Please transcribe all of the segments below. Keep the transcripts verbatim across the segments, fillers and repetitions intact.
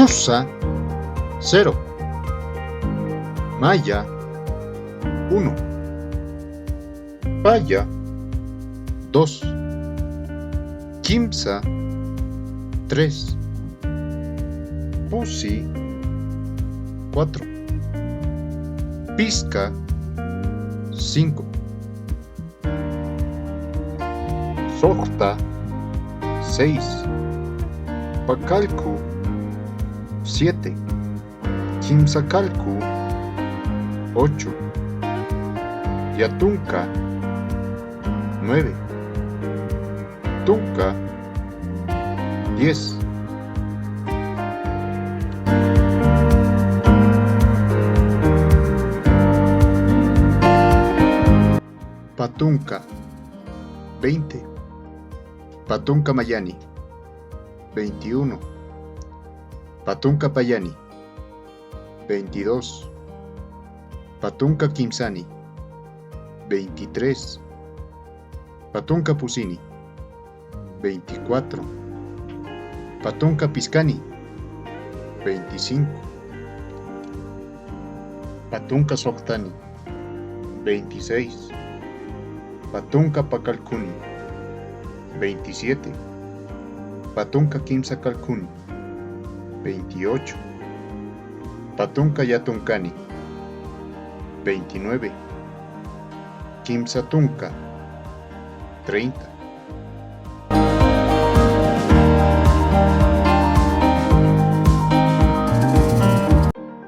Usa, cero. Maya, uno. Paya, dos. Kimsa, tres. Pusi, cuatro. Piska, cinco. Soxta, seis. Pakalku, siete. Kimsakalku, ocho. Yatunka, nueve. Tunka, diez. Patunka, veinte. Patunka mayani, veintiuno. Patunka payani, veintidós. Patunka kimsani, veintitrés. Patunka pusini, veinticuatro. Patunka piskani, veinticinco. Patunka soxtani, veintiséis. Patunka pakalkuni, veintisiete. Patunka kimsakalkuni, veintiocho. Patunka yatunkani, veintinueve. Kimsatunka, treinta.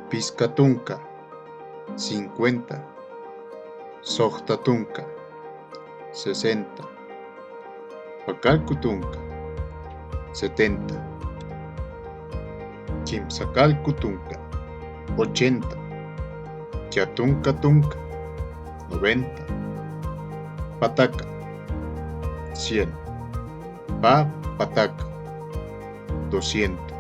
Piskatunka, cincuenta. Soxtatunka, sesenta. Pakalkutunka, setenta. Kimsakalkutunka, ochenta. Yatunkatunka, noventa. Pataka, cien. Pä pataka, doscientos.